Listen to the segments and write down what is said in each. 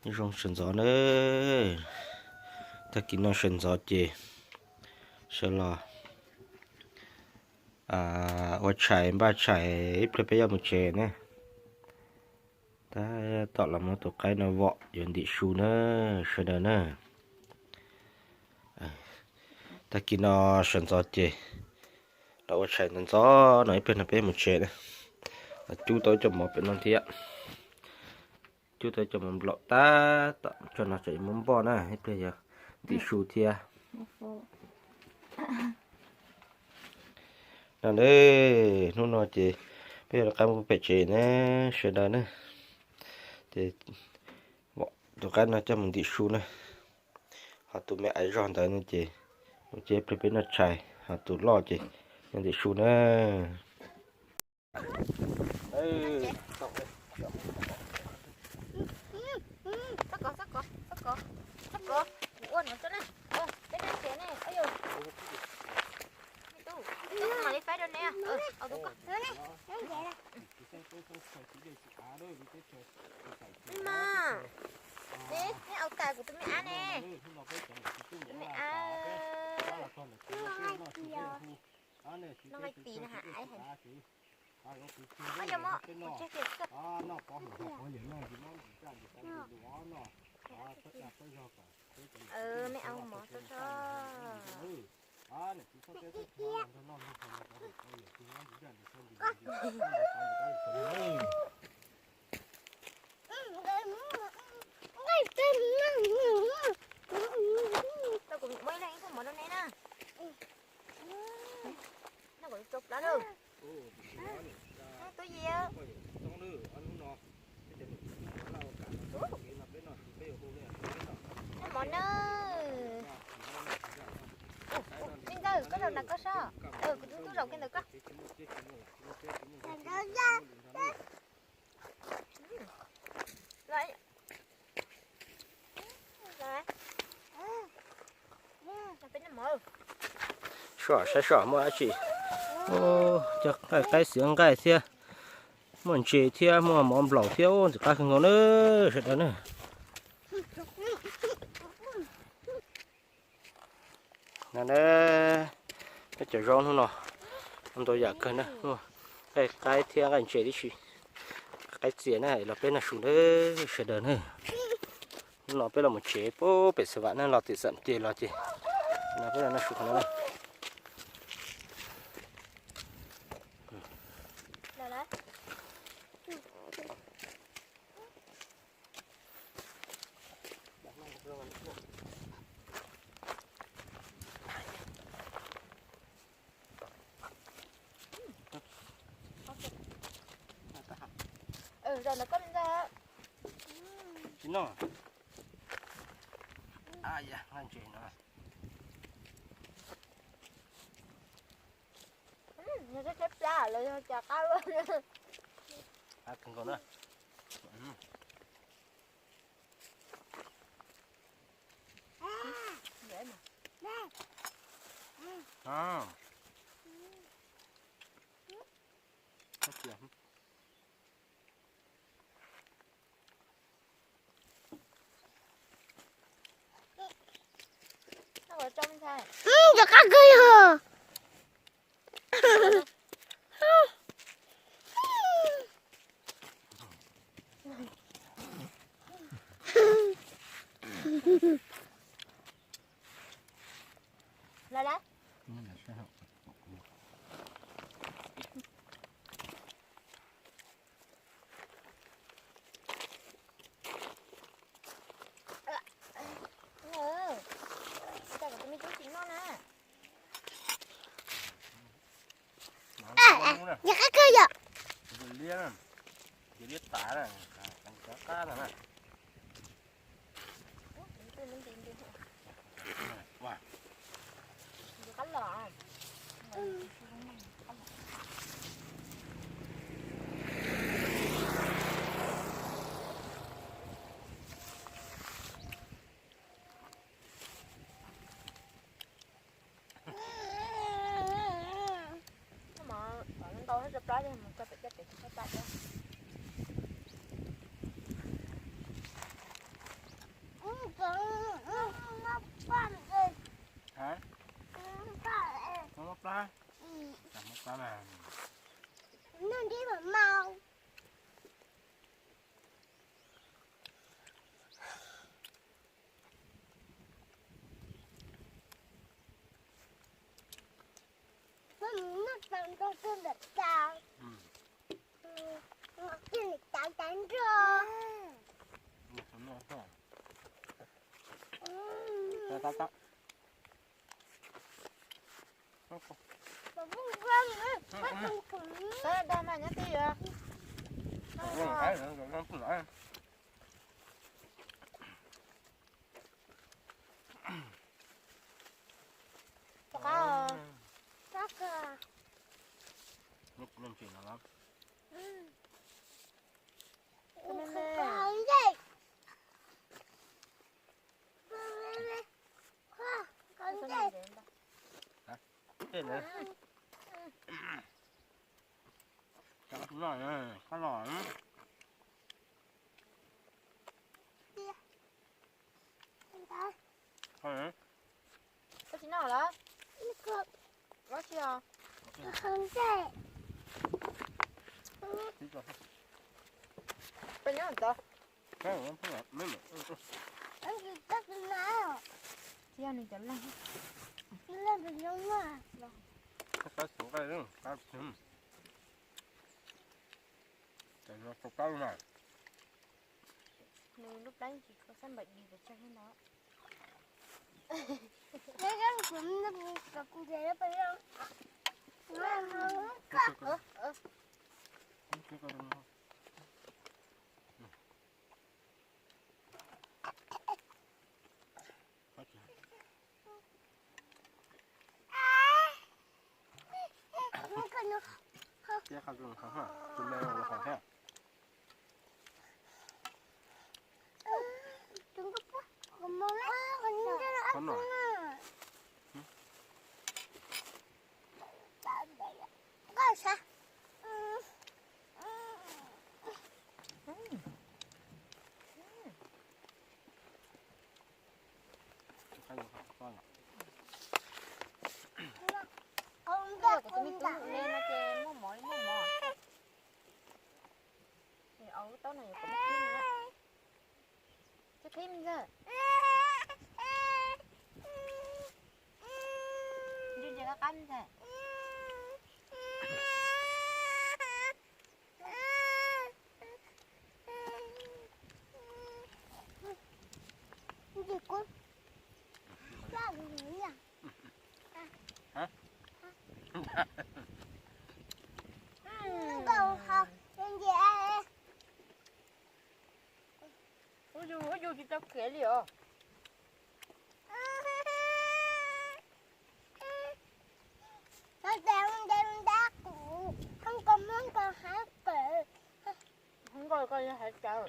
Nyob zoo sawv ntxov na, tag kis no sawv ntxov ces sawv los ua tshais npaj tshais ib pliag peb yuav mus tsev na. Tab tom los muab tus qaib no vom yuav ntim su na, sawv daws na. Tag kis no sawv ntxov ces los ua tshais ntxov ntxov no ib pliag no peb yuav mus tsev na. Cub tau ib co mov pem no thiab. Cub tau ib co mov nplaum tab tom tso no tsam yuav muab npoj na, ib pliag yuav ntim su thiab. No ne, hnub no ces peb yuav rov qab mus pem tsev na, sawv daws na. Ces tus qaib no coj mus ntim su na. Ho tus me aiv zog ntawd no ces mus ces ib pliag peb noj tshais, ho tus loj ces ntim su na. Mas, neb, neb au kais kuv tus me ab ne. Tus me ab, no nqaij tis na hais heev. Koj coj mus ua tseg tiag xwb. Me au mov tso tso. Tau kuv muab ib leeg ib tug mov rau neb na. Noj kom tsau plab lawm. Twb yog mov na. Me ntxawg, koj zaum ntawm koj soj. Kuv tus tub zaum kiag ntawm koj. Soj saib soj muaj dab tsi. Cov nqaij qaib xiav nqaij thiab, muaj ntses thiab, muaj mov nplaum thiab, ntxim qab kawg nkaus na sawv daws na. No na, peb cov zaub hnub no ntau yam kawg na, muaj nqaij qaib thiab nqaij ntses tib si. Qaib txias na, los peb noj su na sawv daws na. Hnub no peb los mus tsev pem Xav Vam na, los tim Xam Ces los ces no peb los noj su qhov no na. Tsis noj. Nqaij ntses no. Nws tshaib tshaib plab los yog cas qab luaj. Qab kawg nkaus na. Cov qab kawg yog. Yog qab kawg yom. Ntau hab tso plab mus tso pem caj pem tso plab thiab. Tau nrog tuaj ntawm tau. Ngọt kiag li tau tau nrog. Tau, tau, tau. Tau, tau mas nyob twj ywm. Tau qab os. Koj tsis noj lawm? Koj tsis os? Peb nyob tod. Tsis yog nws cov leeg. Nws lub plab tsis tshua xab npaim dis pes tsawg li ntawd. Kuv tus me tub ne no ces muaj mov li muaj mov. Ces au lub taub no yuav kom muaj qhib no. Tsis qhib me ntxawg. Ntsia ntsia qab qab me ntxawg. Ua yus tsis tau khiav li os. Hoob koj koj yog hais tawv.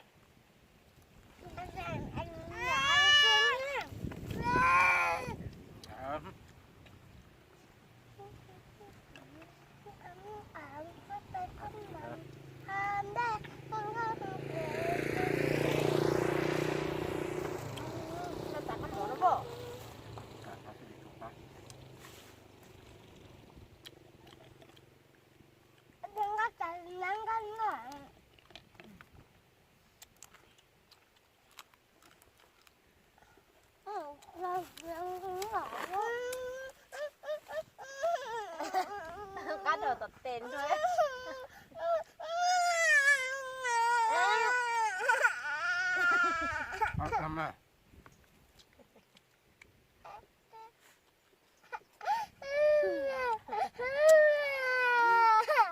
Qab rau tom tes nrog.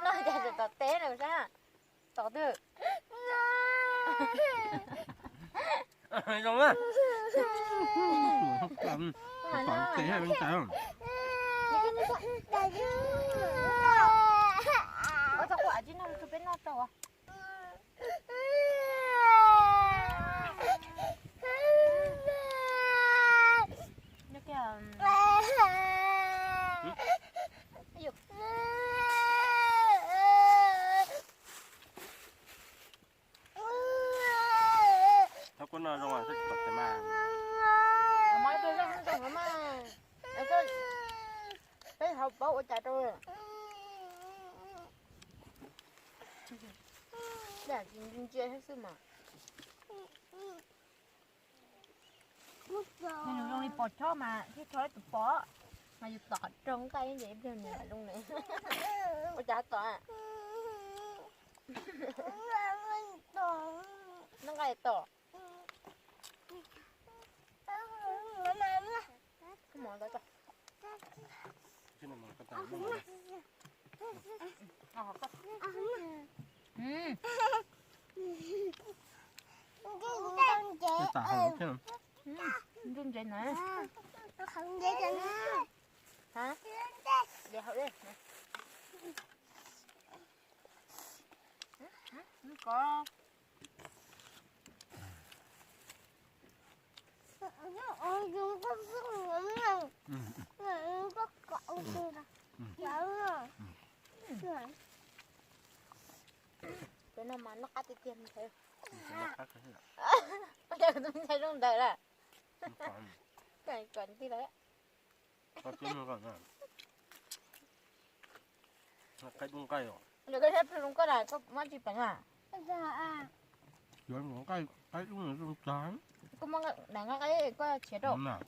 Noj cas tom teb na sab. Tom twg? Zoo na. Tom teb ha, tau. Ua txhob quaj, tsis noj, tsis peb noj tau. Thab kuv noj zoo, thab tsis pom tes mas. Mov ib tug zoo zoo mas. Peb ho paub ua cas rau. Ntsia thiab xwb mas. Nws zoo li pos chob mas thiaj chob tus pos. Mas yus tom qhov rooj nqaij ces ib pliag nws los lub nws. Ua cas tom? Noj nqaij tom. Ntsuj ntsev na. Hab, de hauv dej. Ko. Cov no mas noj qab tiag tiag ntxhais. Yog tus ntxhais zoo ntawd lawm. Kom tig lawm. Qaib dub nqaij os. Yog koj saib pheej zoo koj na, koj muab tsis peev na. Yuav nqaij, qaib dub zoo tag. Koj muab daim nqaij qaib koj tshiav rau. Ntiab.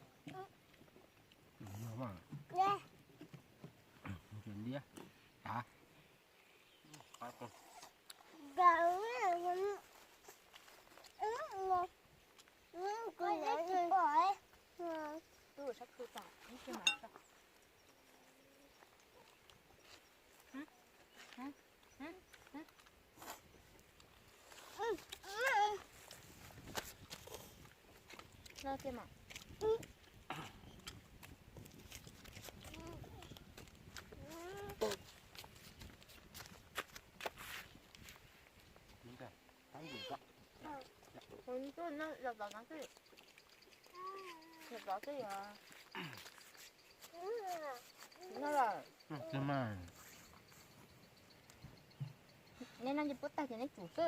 No kiag mas. Tus no yog tod no xwb. Yog tod xwb yog. No lawm. Neb no ces puab tag ces neb tsum xwb.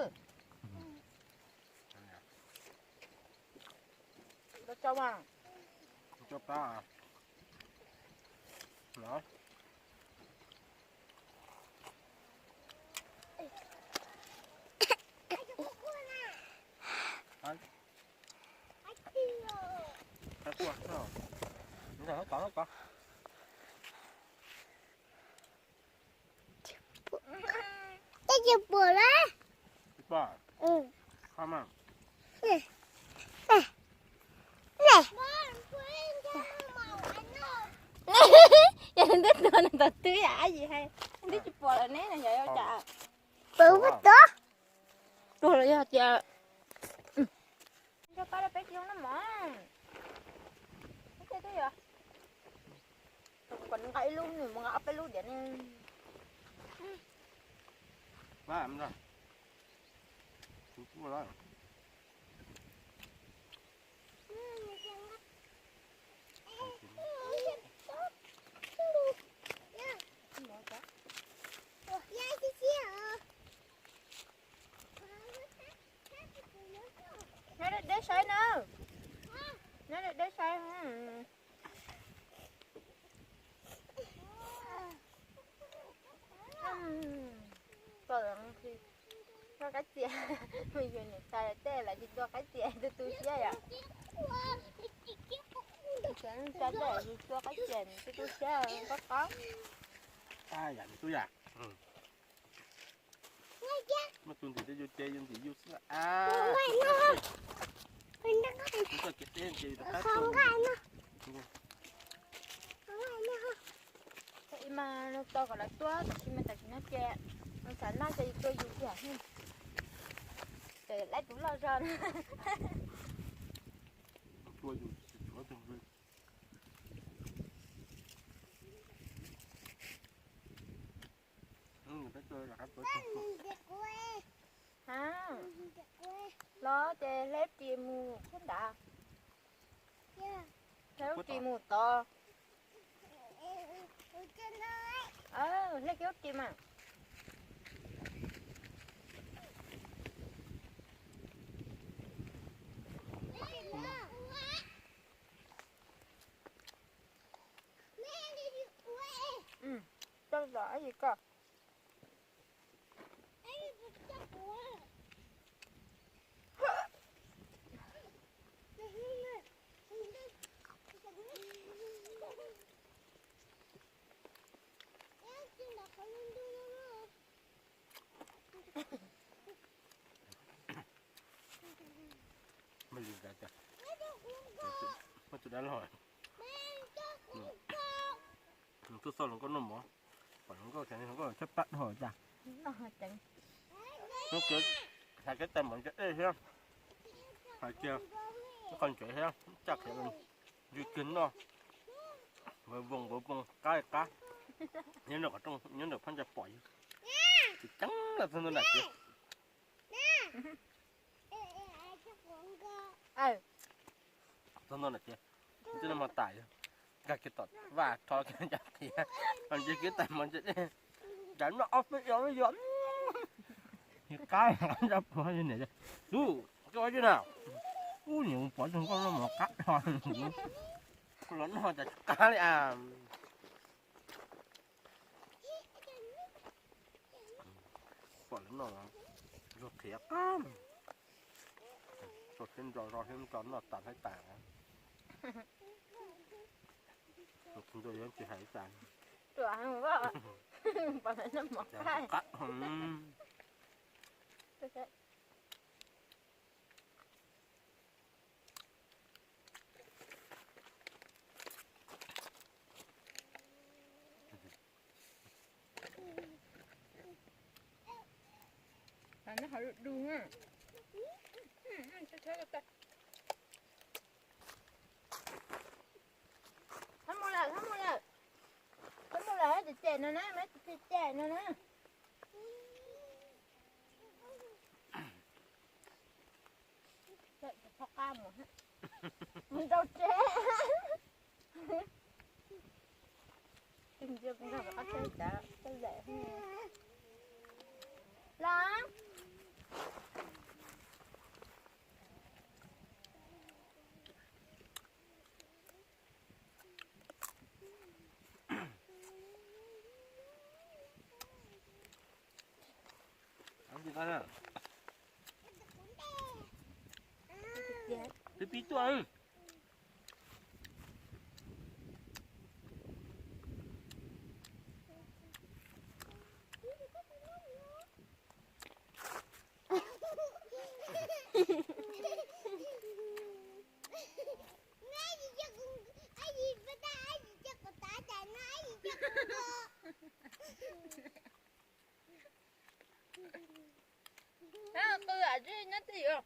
Tau tso mas. Tso pab. Los. Tej tsis puas lawm. Yog twb tuag no tom twb yam dab tsi hais, twb tsis pom lawm neb no yog ua cas? Tuag los yog tias nrog pab rau peb tsis zoo na mog. Ib ce twb yog kom nqa ib lub nws mus nqa ob peb lub diam ne. Nyob deb deb saib na. Nyob deb deb saib. Tuaj qaib txias, yus niam tais tej lawv tsis tua qaib txias, tu tu siab yom. Tseem tsa dej yus tua qaib txias tu tu siab, qob qob. Yam tub yam. Muaj tus ntim rau yus ces yus ntim yus xwb a. Ib mas nug tau kom lawv tuaj, tab sis mas tam sim no ces nws xav noj ces yus tua yus tiag. Ces laib tus loj zog na. Tua yus tsis tshuav tus nqi. Ha, los ces hle ris mus qhov ntawd. Hle ris mus tod. Hle kiag ris mas. Tau los ab yis koj. Muab tus dab laug, nws tuaj xauj hluas nkauj noj mov, pom hluas nkauj ces hluas nkauj tshaj plab dhau cas. Hnub kiag hais kev tais mov ntse dej thiab, hais kiag qhov ntsev thiab caj qhiav ywg kiag noj, vov voos vov voos qab li qab, nyob nram qhov rooj nyob nram phab ntsa pom yog tsis ceeb los txog ntua nram tsev. Txog ntua nram tsev, txij no mas tas yog nkag kiag tom vaj rho kiag caj qhiav, ntse kiag tais mov ntse dej, nrad noj ob peb zaug yog qab qab ntsaj puag niam, ub, koj ua dab tsi na? Ub, niam, kuv pom tus nkauj noj mov qab dhau, los noj cas tsis qab li as. Pom lawv noj, zog qhiav qab, tso siab ntso, zog siab ntso noj tas thaib tas. Tus ntawd yog tsis hais tas. Ruam heev, pom lawv noj mov qab. Noj hauv du du na. Thab mus lawm, thab mus lawm. Thab mus lawm, cem cem no na, mab cem cem no na. Mus rau tsev. Los. Pib pib tuaj. Qw am nyob twj ywm.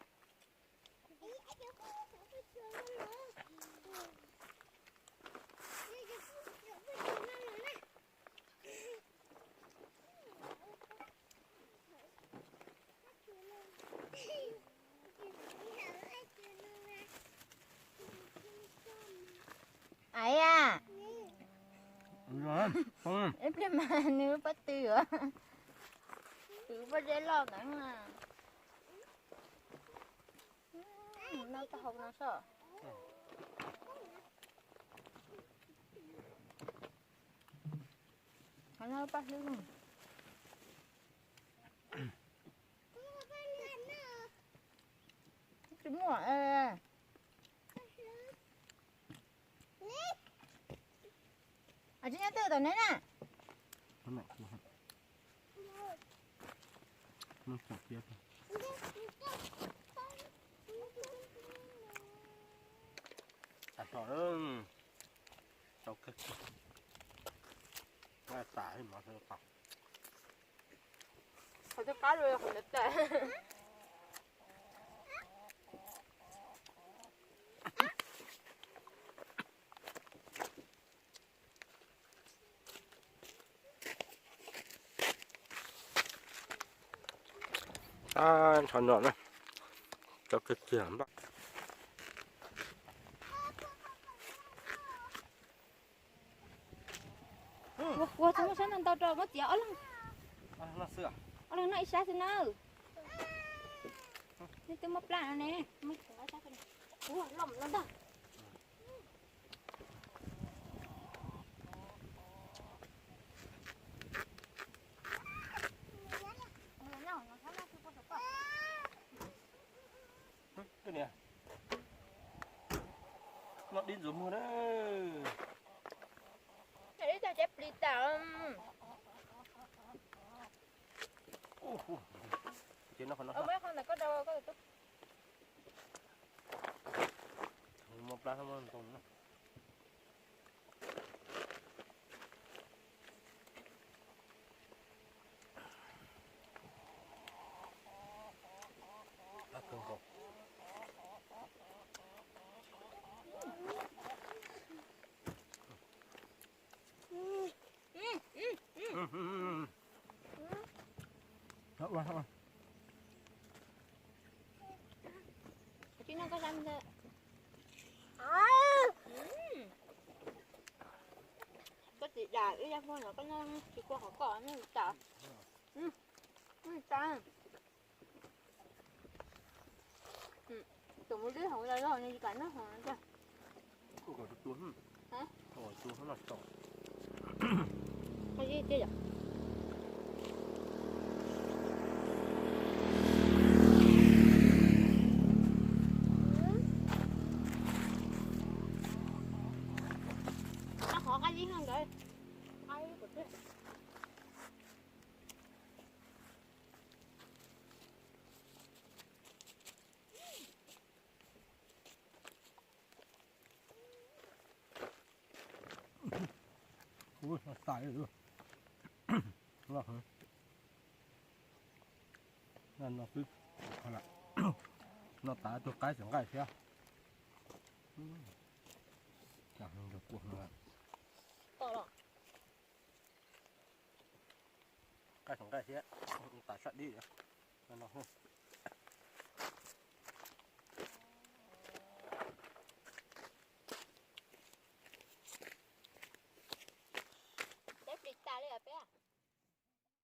Ais a, ib pliag mas nws pob tw, kwv pob zeb loj ntawd. Noj tau hau no soj. Qhov no paj hlwb. Tsis muaj. Tsis nyob twg tom neb na. Qhov twb qab los qhov ntawd tas. Ntho no na, cov kawg kiag npaj. Ua, ua txhob muaj sab ntau ntau rau, muab txiav ob leeg. Ob leeg noj ib sab xwb na. Nej twb muab plab no ne, muab txiav ob sab. Ua loj no ntag. Noj dib ntxuav muag na. Ib tag cov plis tas. Ces no qhov no. Muab qhov ntawd koj rau koj tus tub. Tsis noj koj sab ntawd. Koj tsis dam ib yam pog no koj noj tsis kua qhov koj noj tas. Noj tas. Tus mus dib hauv los los nws tsis kam noj hauv no. Qhov qab zib no ntawd. Ua xais loj heev. No twb, no tas tus qaib tseem nqaij thiab. Qaib tseem nqaij thiab, tas sab dib no.